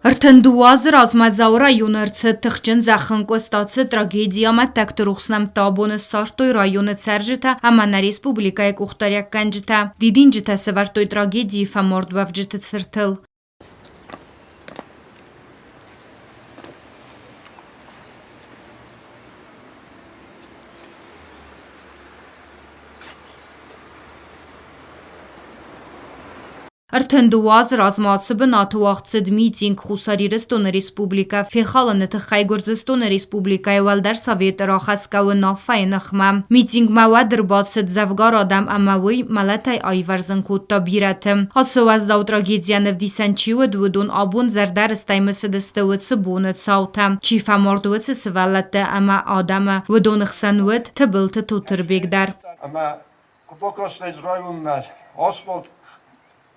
32 азы размӕ Дзауы районы ӕрцыд тыхджын зӕххӕнкъуыст. Ацы трагедийы амӕттӕгты рухс нӕмттӕ абон ссардтой районы цӕрджытӕ ӕмӕ нӕ республикӕйы къухдариуӕггӕнджытӕ. Дидинджытӕ сӕвӕрдтой трагедийы фӕмардуӕвджыты цыртыл. 32 азы размӕ ацы бынаты уагъд цыд митинг Хуссар Ирыстоны Республикӕ фехалыны тыххӕй Гуырдзыстоны Республикӕйы Уӕлдӕр Советы рахӕсгӕ уынаффӕйы ныхмӕ. Митингмӕ уӕд ӕрбацыд дзӕвгар адӕм ӕмӕ уый мӕлӕтӕй аивӕрзын кодта бирӕты. Ацы уӕззау трагедийӕн ӕвдисӕн чи уыд, уыдон абон зӕрдӕрыстӕй мысыдысты уыцы боны цаутӕ. Чи фӕмард, уыцы сывӕллӕтты ӕмӕ адӕмы. Уыдоны хсӕн уыд Тыбылты Тотырбег дӕр. Ӕмӕ Куы бакастӕй районмӕ, асфальт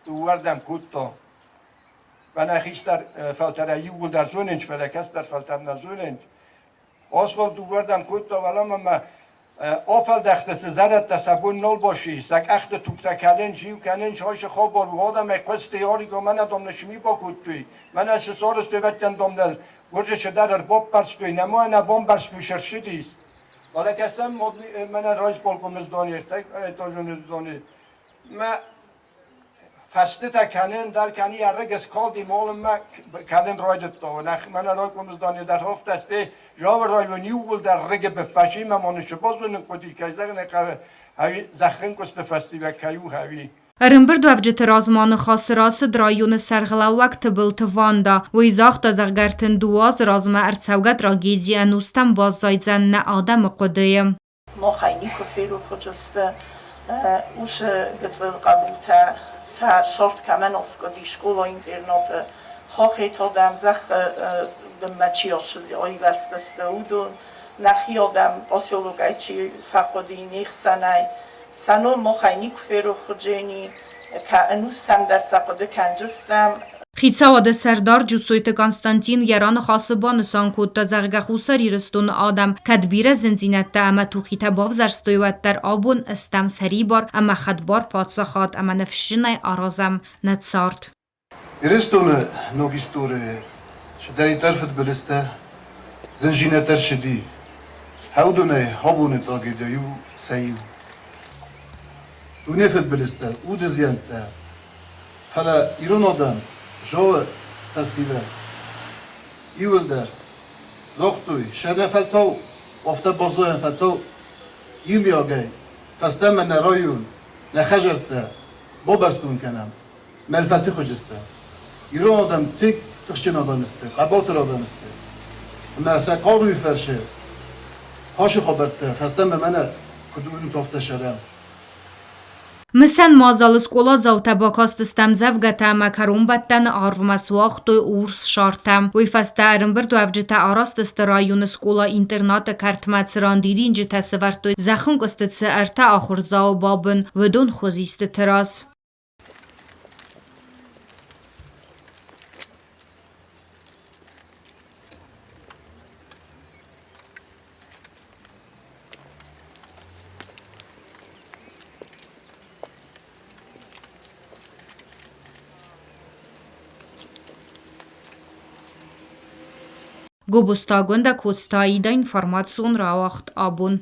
дыууӕрдӕм кодта. Мӕнӕ хистӕр фӕлтӕрӕй иууылдӕр зонынц, фӕлӕ кӕстӕр фӕлтӕр нӕ зонынц. Асфальт дыууӕрдӕм кодта, уӕлӕмӕ мӕ афӕлдӕхтысты зӕрӕдтӕ, сӕ бон нал баци, сӕ къӕхты тугтӕ кӕлынц, иу кӕнынц, айсы хабар у, адӕмӕй хъуысти, Арига мӕнӕ дам нысми бакодтой, мӕнӕ цы сарӕзтой вӕттӕн дам ныл, гуырдзы цыдӕр ӕрбаппӕрстой, нӕма нӕ бамбӕрстой, цы рцыдис. Фӕлӕ кӕсӕм мӕнӕ райсполкомы здание, стӕй этажоны здание. Мӕ фӕстытӕ кӕнын дӕр кӕни ӕрӕг скалди молынмӕ кӕнын райдыдта. Мӕнӕ райкомы здание дӕр афтӕ сте Жавы район иууылдӕр рыгы быффӕсимӕ ма нышы базонын хъуыди, кӕй зӕгъын ӕй хъӕуы, ӕви зӕххӕнкъуысты фӕстиуӕг кӕй у, ӕви. Ӕрӕмбырдуӕвджыты размӕ ныхасы рацыд районы сӕргълӕууӕг Тыбылты Ванда. Уый загъта, зӕгъгӕ, 32 азы размӕ ӕрцӕугӕ трагеди ӕнустӕм баззайдзӕн нӕ адӕмы хъуыдыйы. Махӕй никуы ферох уыдзысты уыцы гыццыл хъӕбултӕ, сӕ цард кӕмӕн аскъуыди скъола-интернаты, хохӕй адӕм зӕххы бынмӕ чи аивӕрзтысты, уыдон, нӕхи адӕм поселокӕй чи фӕхъуыди не хсӕнӕй, Сӕ ном махӕй никуы ферох уыдзӕни, ӕнустӕм дӕр сӕ хъуыды кӕндзыстӕм. Хицауады сӕрдар Джусойты Константин йӕ раныхасы банысан кодта, зӕгъгӕ, Хуссар Ирыстоны адӕм кӕд бирӕ зындзинӕдтӕ ӕмӕ тухитӕ бавзӕрстой, уӕддӕр абон стӕм сӕрибар ӕмӕ хӕдбар паддзахад ӕмӕ ныфсджынӕй аразӕм нӕ цард. Ирыстоны ног историйы цыдӕриддӕр фыдбылызтӕ, зындзинӕдтӕ рцыди, уыдонӕй абоны трагедийӕ иу сӕ иу. Дуне фыдбылызтӕ, уды зиӕнттӕ, фӕлӕ ирон адӕм зоны фӕсивӕд иууылдӕр загътой, сӕ нӕ фӕлтау афтӕ баззайӕм, фӕлтау иумиагӕй фӕстӕмӕ нӕ район, нӕ хӕдзӕрттӕ бабӕстон кӕнӕм. Мӕлфӕты хуызысты. Ирон адӕм тынг тыхджын адӕм сты, хъӕбатыр адӕм сты. Ӕмӕ сӕ хъаруйы фӕрцы хӕсы хабӕрттӕ фӕстӕмӕ мӕнӕ куыд уынут, афтӕ сӕрӕн. Мысӕн мадзалы скъоладзаутӕ бакастысты ӕмдзӕвгӕтӕ ӕмӕ кӕронбӕттӕны арвмӕ суагътой урс шартӕ. Уый фӕстӕ ӕрӕмбырдуӕвджытӕ араст сты районы скъола-интернаты кӕртмӕ, цыран дидинджытӕ сӕвӕрдтой зӕххынкъуысты цы ӕртӕ ахуырдзауы бабын, уыдон хуызистыты раз. Гобозтагонд Коцтаида информацион рауагъд абон.